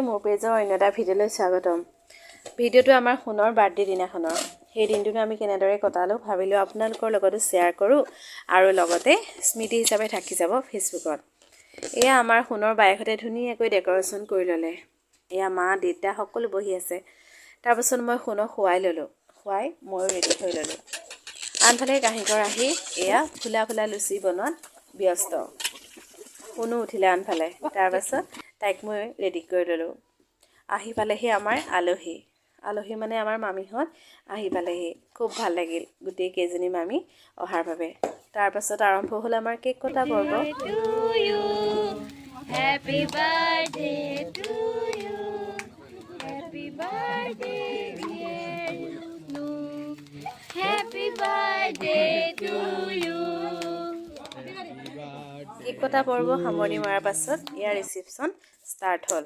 মোৰ পেজৰ অন্য এটা ভিডিঅ'লৈ স্বাগতম। ভিডিঅ'টো আমাৰ সোণৰ বাৰ্থডে দিনাখনৰ। সেই দিনটোনো আমি কেনেদৰে কটালোঁ, ভাবিলোঁ আপোনালোকৰ লগতো শ্বেয়াৰ কৰোঁ আৰু লগতে স্মৃতি হিচাপে থাকি যাব ফেচবুকত। এয়া আমাৰ সোণৰ বায়েকহঁতে ধুনীয়াকৈ ডেক'ৰেশ্যন কৰি ল'লে। এয়া মা, দেউতা সকলো বহি আছে। তাৰপাছত মই সোণক শুৱাই ল'লোঁ, শুৱাই ময়ো ৰেডি হৈ ল'লোঁ। আনফালে কাঁহীকৰ আহি এয়া ফুলা ফুলা লুচি বনোৱাত ব্যস্ত। সোণো উঠিলে আনফালে। তাৰপাছত তাইক মই ৰেডি কৰি ল'লোঁ। আহি পালেহি আমাৰ আলহী। আলহী মানে আমাৰ মামীহঁত আহি পালেহি। খুব ভাল লাগিল গোটেই কেইজনী মামী অহাৰ বাবে। তাৰপাছত আৰম্ভ হ'ল আমাৰ কেক কটা পৰ্ব। To you. Happy birthday to you. Happy birthday, dear Sonu. Happy birthday to you. Cake কটা পৰ্ব সামৰণি মৰাৰ পাছত ইয়াৰ ৰিচিপশ্যন ষ্টাৰ্ট হ'ল।